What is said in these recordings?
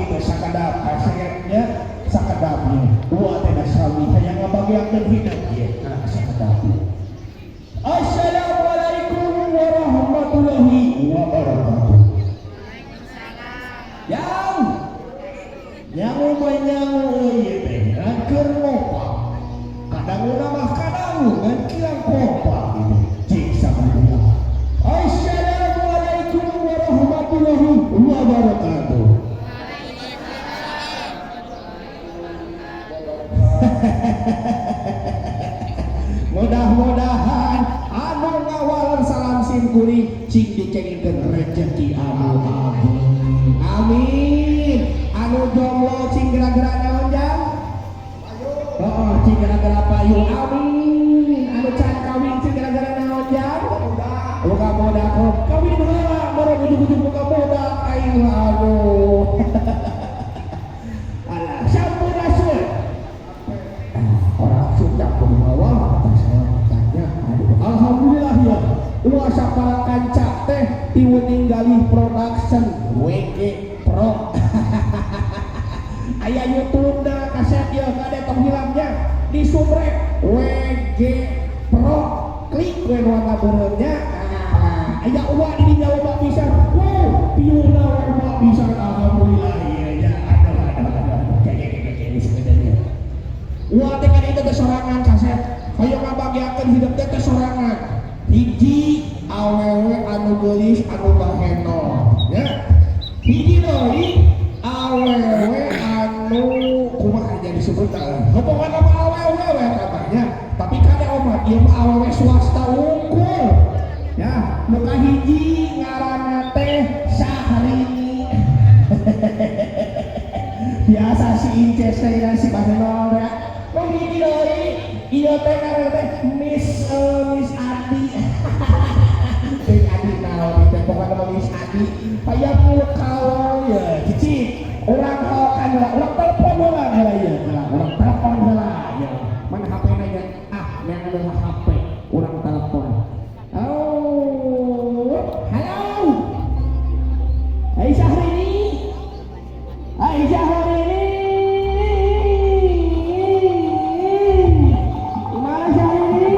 gitu sakedap kasetnya, sakedapnya dua teh sami hayang ngabagiakeun hidup ieu. Nah, sakedap. Assalamualaikum warahmatullahi wabarakatuh. Yang nyangu manyangu ieu teh ngan keur ngopak. Kadanguna mah kadangu ngan kirang kompak gitu. Cik sabaraya. Assalamualaikum warahmatullahi wabarakatuh. Mudah-mudahan anu ngawaler salam simkuring cing dikengingkeun rezeki anu agung. Amin. Anu jomblo cing gara-gara naon jang? Oh, cing gara-gara payu. Amin. Anu can kawin cing gara-gara naon jang? Boga budak kawin heula, baru ujug-ujug boga budak aing aduh. Alah, sampurasun. Orang Sunda bawah kata saya tanya, aduh, alhamdulillah ya. Ulah sapala kanca teh ti Wening Galih Production WG Pro. Aya YouTube na kaset ya kade tong hilangnya di subrek WG Pro, klik we warna beureumnya. Nah, aya uang di dinya loba pisan. Wow, piuna loba pisan, alhamdulillah iya ya. Aduh aduh aduh aduh. Kayak kayak kayak sebenarnya. Uang teh kan itu teh sorangan kaset. Hoyong ngabagiakeun hidup teh teh sorangan. Hiji awewe anu geulis anu baheno ya. Hiji deui awewe anu kumaha jadi disebut tah. Pokokna mah awewe we katanya. Tapi kade omat ieu mah awewe swasta unggul. Ya, nu kahiji ngaranna teh Syahrini. Biasa si Inces teh ya si baheno ya. Nu hiji deui ieu teh ngaranna teh Miss Miss Adi. Miss Adi naon teh, pokokna mah Miss Adi. Hayang kalau ya cicik urang haokan heula, urang telepon heula heula ieu heula, urang telepon heula ya. Mana HP na nya? Ah, neangan heula HP, urang telepon. Oh, halo. Hai Syahrini. Hai Syahrini. Gimana Syahrini?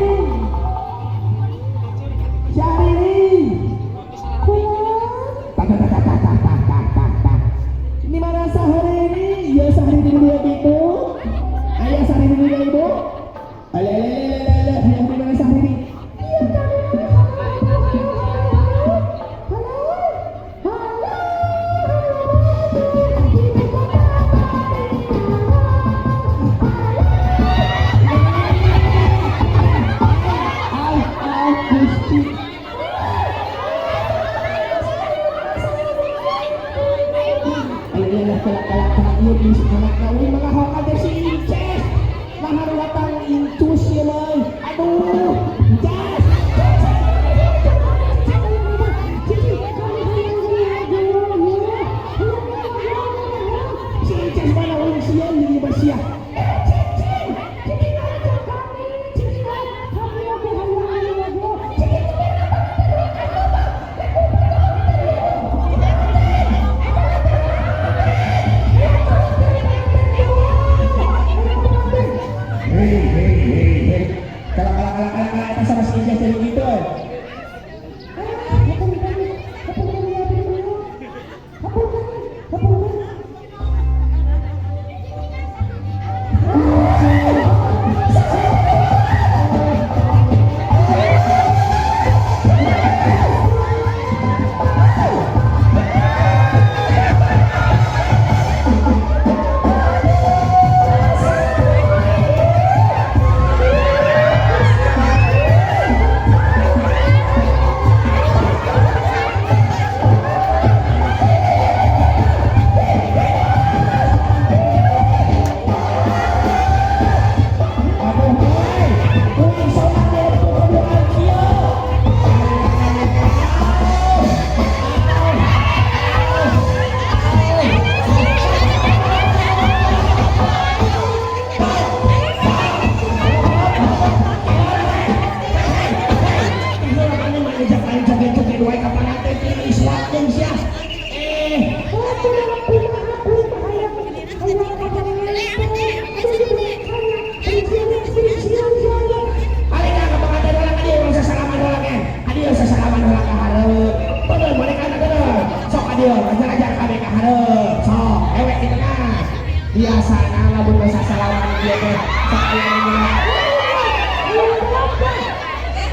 ieu teh sok aya nu nyelam.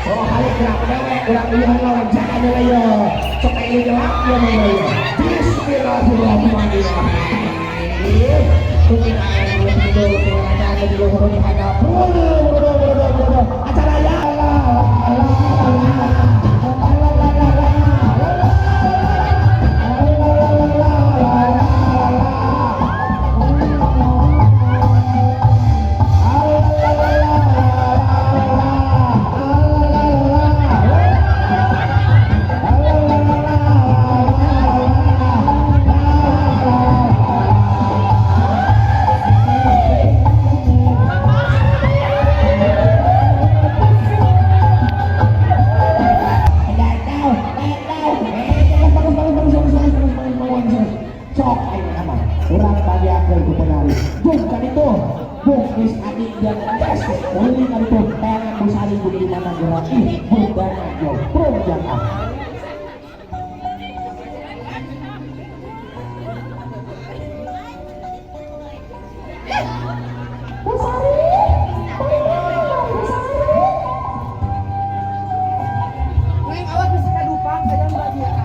Oh, hayu gerak dewek urang lieur lawan jaga heula ieu. Sok aya nu nyelam ieu mah ieu. Bismillahirrahmanirrahim. Tukin aya nu tidur ada di luhur di hadap. Acara ya la la la la la la la la. Sok ayo nama urang bagiakeun ku penari. Bung kan itu, bung geus adi dan tes ulin kan itu tangan busari bung di mana gerak ih bung dana yo bung jangan. Busari, Busari. Neng, awas bisa kadupan, sayang lagi ya.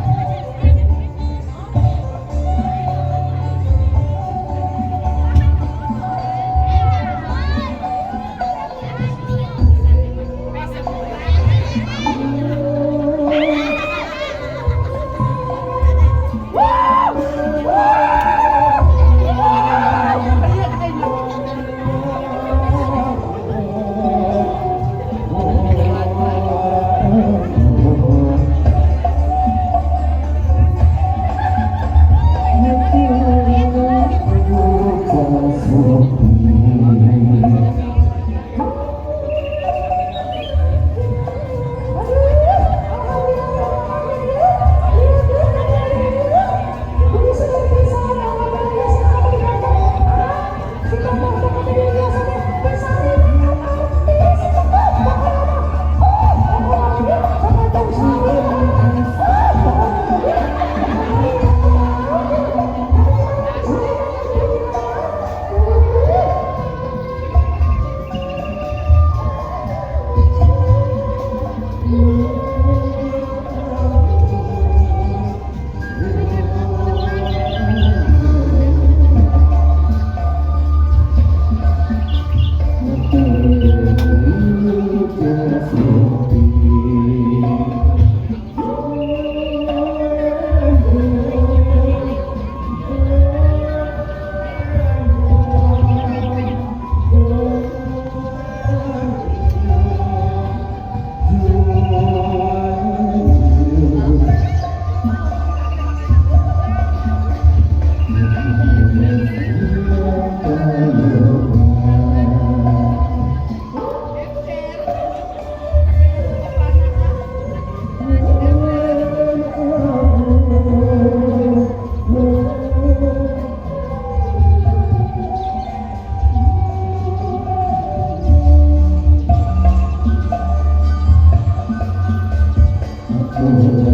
Oh.